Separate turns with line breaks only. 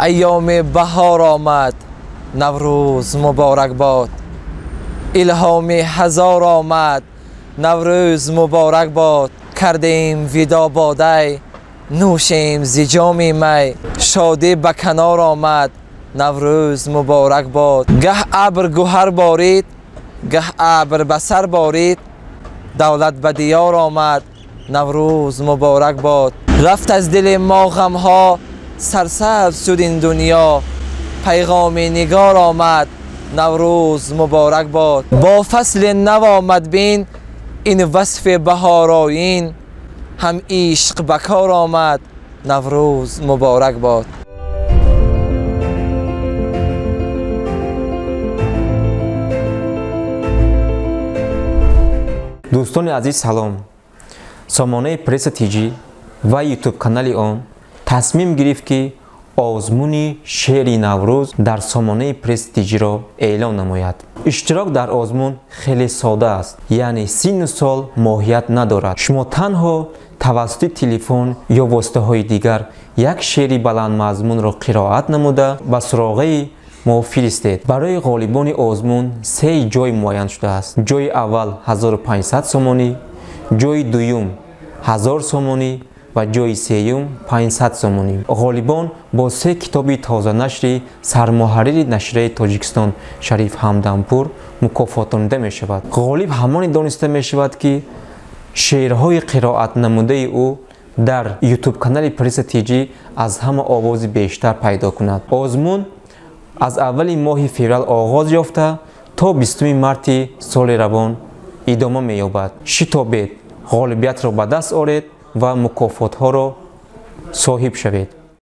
Айёми баҳор омад, Наврӯз муборак бод. Илҳоми ҳазор омад, Наврӯз муборак бод. Кардем видо бодай, нӯшем зи ҷоми май. Шодӣ ба канор омад, Наврӯз муборак бод. Гаҳ абр гӯҳар борид, гаҳ абр ба сар борид. Давлат ба диёр омад, Наврӯз муборак бод. Рафт аз дили мо ғамҳо, сарсабз шуд ин дунё. Пайғоми нигор омад, Наврӯз муборак бод. Бо фасли нав омад бин, ин васфи баҳороин. Ҳам ишқ ба кор омад, Наврӯз муборак бод.
Дӯстони азиз, салом. Сомонаи Пресса ТЖ ва ютуб канали он тасмим гирифт, ки озмуни шеъри Наврӯз дар сомонаи Пресс ТЖ-ро эълон намояд. Иштирок дар озмун хеле сода аст, яъне синну сол моҳият надорад. Шумо танҳо тавассути телефон ё воситаҳои дигар як шеъри баландмазмунро қироат намуда ба суроғаи мо фиристед. Барои ғолибони озмун се ҷой муайян шудааст. Ҷои аввал 1500 сомонӣ, ҷои дуюм 1000 сомонӣ ва ҷои сеюм 500 сомонӣ. Ғолибон бо се китоби тозанашри сармуҳаррири нашрияи Тоҷикистон Шариф Ҳамдампур мукофотонида мешавад. Ғолиб ҳамоне дониста мешавад, ки шеърҳои қироатнамудаи ӯ дар ютуб-канали Пресса ТЖ аз ҳама овози бештар пайдо кунад. Озмун аз аввали моҳи феврал оғоз ёфта то 20 марти соли равон идома меёбад. Шитобед, ғолибиятро ба даст оред ва мукофотҳоро соҳиб шавед.